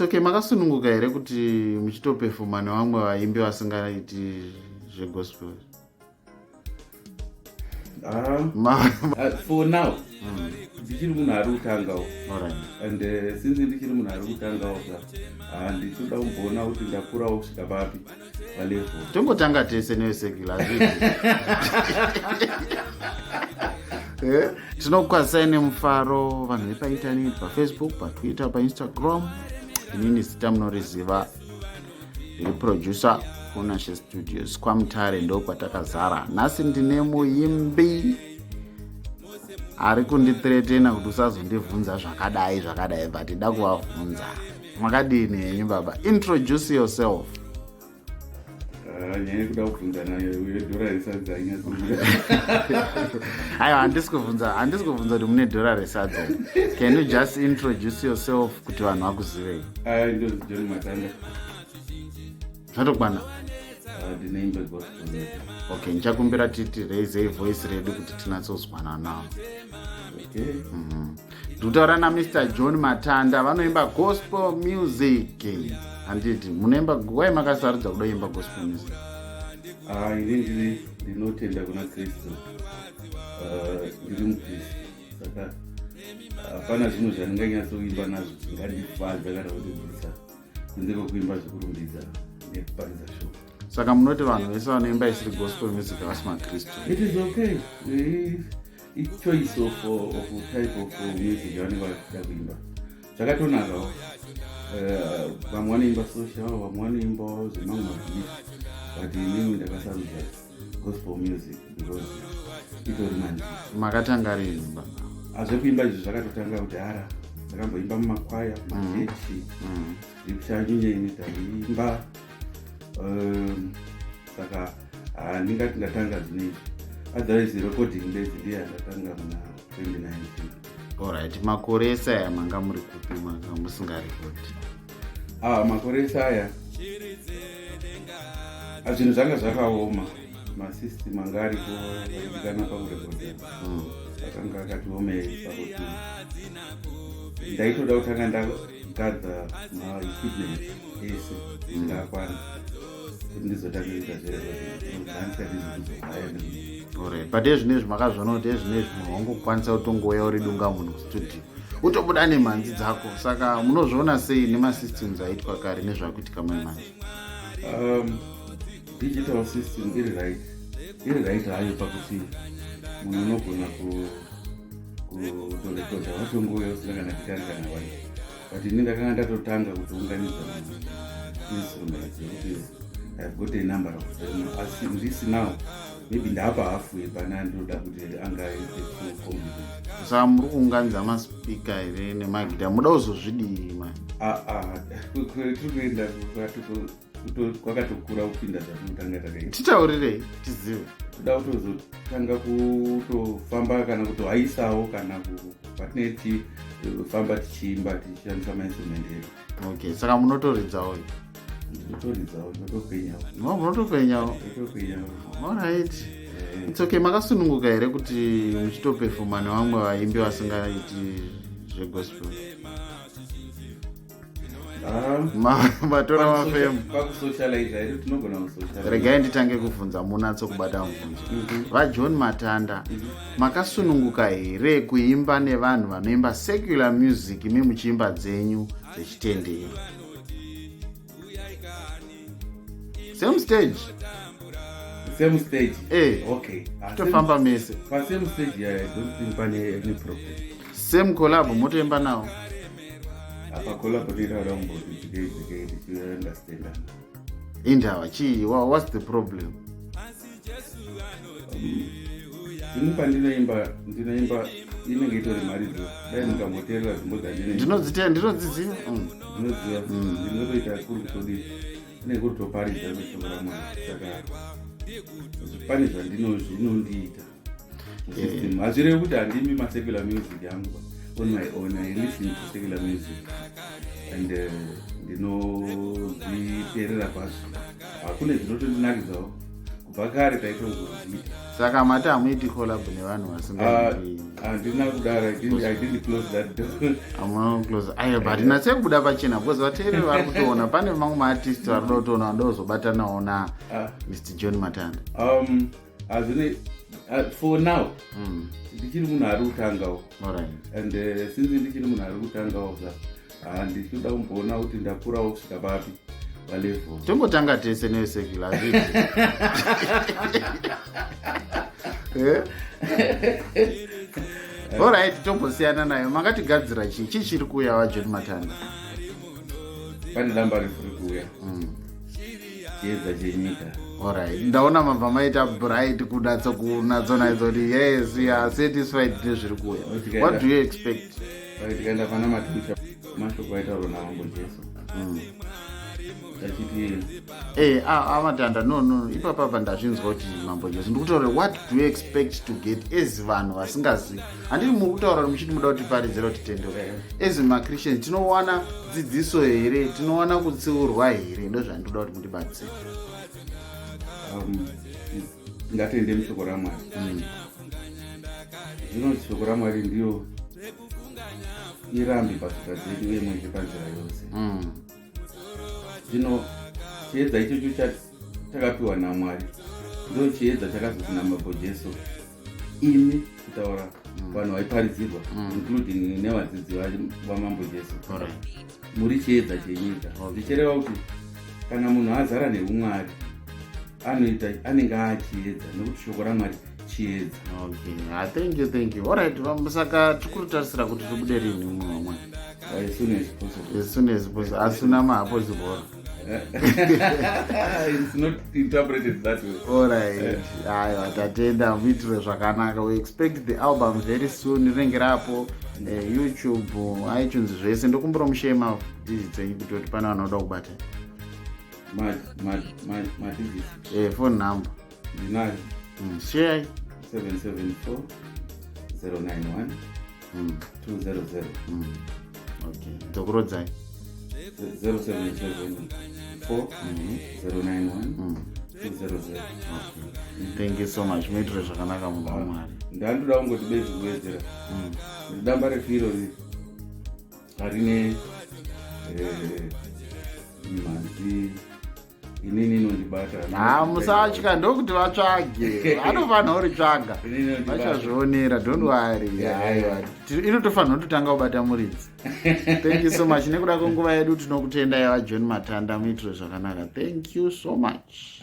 It's okay. Makasununguka here kuti muchitopefoma nevamwe vaimbi vasingaiti zvegospel? For now ndichiri munhu ari kutangawo and since ndichiri munhu ari kutangawo ka, handitoda kumboona kuti ndakurawo kusvika papi palevel. Tongotanga tese nevesecular. Tinokukwazisai nemufaro vanhu vepaintaneti, paFacebook, paTwitter, paInstagram. Inini zita munoriziva, ndiri producer kuNashe Studios kwaMutare, ndo kwatakazara. Nhasi ndine muimbi ari kundithreatena kuti usazondibvunza zvakadai zvakadai, but ida kuvabvunza. Makadini henyu baba? Introduce yourself. Nyaya yekuda kubvunza nayo yedhora resadza inyatsobuda. Aiwa, handisi kubvunza kuti mune dhora resadza. Can you just introduce yourself kuti vanhu vakuzivei? Ndonzi John Matanda. Zvatokwana. Ndinoimba gospel music. Okay, ndichakumbira titi raisei voice redu kuti tinatsozwana nawo. Okay. Ndikutaura naMr John Matanda, vanoimba gospel music, handiti? Munoimba wai makasarudza kudoimba gospel music? Ini ndinotenda kuna Kristu. Ndiri mukristu, saka hapana zvinhu zvandinganyatsoimba nazvo zvingandifadza kana kundibvisa kunze kwekuimba zvekurumbidza nekuparidza shoko. Saka munoti vanhu vese vanoimba isiri gospel music havasi makristu? It is okay. Ichoice of type of music yavanenge vachida kuimba zvakatonakawo. Vamwe vanoimba social, vamwe vanoimbawo zvemamwe mabelief, but inini ndakasarudza gospel music because itori mandi. Makatanga rini, baba? Azvekuimba izvi zvakatotanga kudhara. Ndakamboimba mumakwaya, machechi, Scripture Union taiimba. Saka handingati ndatanga zvinezvi, otherwise recording bedzi ndiye yandatanga muna 2019. Alright, makore ese aya manga muri kupi, manga musingarekodi? Ah, makore ese aya, zvinhu zvanga zvakaoma. Masystem anga ariko aidikana pakurekodha akanga akati omei, pakuti ndaitoda kutanga ndagadza maequipment ese zvingakwana kuti ndizotanga kuita zverecording, handisati zvekuzohaya. Alright, but ezvinezvi makazviona kuti ezvinezvi munhu wangokwanisa kutongouya uri dunga munhu kustudio, utobuda nemhanzi dzako. Saka munozviona sei nemasystems aitwa kare nezvakuitika mai manje? Digital system iri right, iri right hayo, pakuti munhu unogona kutorekodha watongouya usina kana gitari kana wai, but ini ndakanga ndatotanga kutounganidza mainstruments ekuti I've got a number of them, asi ndisinawo maybe ndaapa halfway pane andinoda kuti anga aite full complete. Saka muri kuunganidza maspeaker here nemagita? Muda kuzozvidii mani? Ah, ah, tiri kuenda kwakatokura kupinda zvatinotanga takaita. Titaurirei tizive. Toda kutozotanga kutofamba kana kutohaisawo kana patinenge tichifamba tichiimba tichishandisa mainstrument edu. Okay, saka munotoridzawo? Ndinotoridzawo, ndinotokwenyawo. No, munotopenyawo? Ndinotokwenyawo. Alright, it's okay. Makasununguka here kuti muchitopefoma nevamwe vaimbi vasingaiti zvegospel? Matora mafemu. Pakusocialize here tinogona kusocialize. Regai nditange kubvunza munatso kubata mubvunzo. VaJohn Matanda, makasununguka here kuimba nevanhu vanoimba secular music, imi muchiimba dzenyu dzechitendero? Same stage. Same stage? Eh. Okay. Tofamba mese. Pasame stage, yeah, I don't think pane any problem. Same collab, motoimba nawo? Apa collab toita kumboti dzikei dzikei tichiunderstandana. Indava chii? What's the problem? Ini pandinoimba, ndinoimba inenge itori mharidzo. Dai mukamboteerera dzimbo dzandinoimba. Ndinodziziva. Ndinoziva ndinotoita kuri kutodii, kune kuri kutoparidza neshoko raMwari, saka pane zvinondiita musystem. Hazvirevi kuti handimi masecular music yangu. On my own I listen to secular music and ndinozviteerera kwazvo. Hakune zvinotondinakidzawo, kubva kare taitongozviita. Saka mati hamuiti collab nevanhu vasingaiti? Ah, handina kudaro. I didn't close that door. Hamuna close. Aiwa, but natsei kubuda pachena because vateereri vari kutoona pane mamwe maartist vari kuda kutoona vanoda kuzobatanawo na Mr John Matanda. Hazvine for now. Ndichiri munhu ari kutangawo. And since ndichiri munhu ari kutangawo, sa handikuda kumboona kuti ndakurawo kusvika papi, palevel. Tongotanga tese nesecular, hazviiti. Eh? Alright, tombosiyana nayo. Makatigadzira chii? Chii chiri kuuya, vaJohn Matanda? Pane damba refu riri kuuya, Chiedza Chenyika. Alright, ndaona mabva maita bright kunatso kunatsonaidza kuti yes, you are satisfied nezviri kuuya. What do you expect? Tikaenda pana Matucha, mashoko aitaurwa naMambo Jesu achiti Eh, amatanda, no, ipapapa ndazvinzwa kuti Mambo Jesu. Ndikutaura, what do you expect to get as vanhu vasingazivi? Handiti muri kutaura muchiti muda kutiparidzira kuti tendeuka? As maChristians, tinowana dzidziso here? Tinowana kutsiurwa here? Ndo zvandinoda kuti mundibatsire. Ngatende mushoko raMwari. Zvino shoko raMwari ndiyo irambi patsoka dzedu uye mwenje panzira yose. Zvino chiedza ichocho chakapiwa naMwari ndo chiedza chakazoti naMambo Jesu, imi, kutaura vanhu vaiparidzirwa, including nevadzidzi vaMambo Jesu, muri chiedza chenyika. Zvichireva kuti kana munhu azara neumwari, anoita anenge achiedza, nekuti shoko raMwari chiedza. Okay. Ah, thank you, thank you. Alright, saka tiri kutarisira kuti tibude rini, mumwe wamwari? As soon as possible. As soon as possible. Asuna maapossible. It's not interpreted that way. Alright, aiwa, tatenda, muitire zvakanaka. We expect the album very soon. Rinenge rapo YouTube, iTunes, zvese. Ndokumbura mushema digits enyu kuti pane vanoda kubata. Madigits? Phone number. Ndinayo. Share. 774 091 200. Okay, dzokurodzai. 0774 091 200. Thank you so much, muitire zvakanaka, munhu wamwari. Ndandoda kungoti bedzi kuwedzera kuti damba refu irori harine mhanzi inini inondibata. Ha, musatya, ndokuti vatsvage, vanofanira kuritsvaga. Inini inondibata. Vachazvionera, don't worry. Aiwa, inotofanira kutotanga kubata muridzi. Thank you so much nekuda kwenguva yedu. Tinokutendai, vaJohn Matanda, muitire zvakanaka. Thank you so much.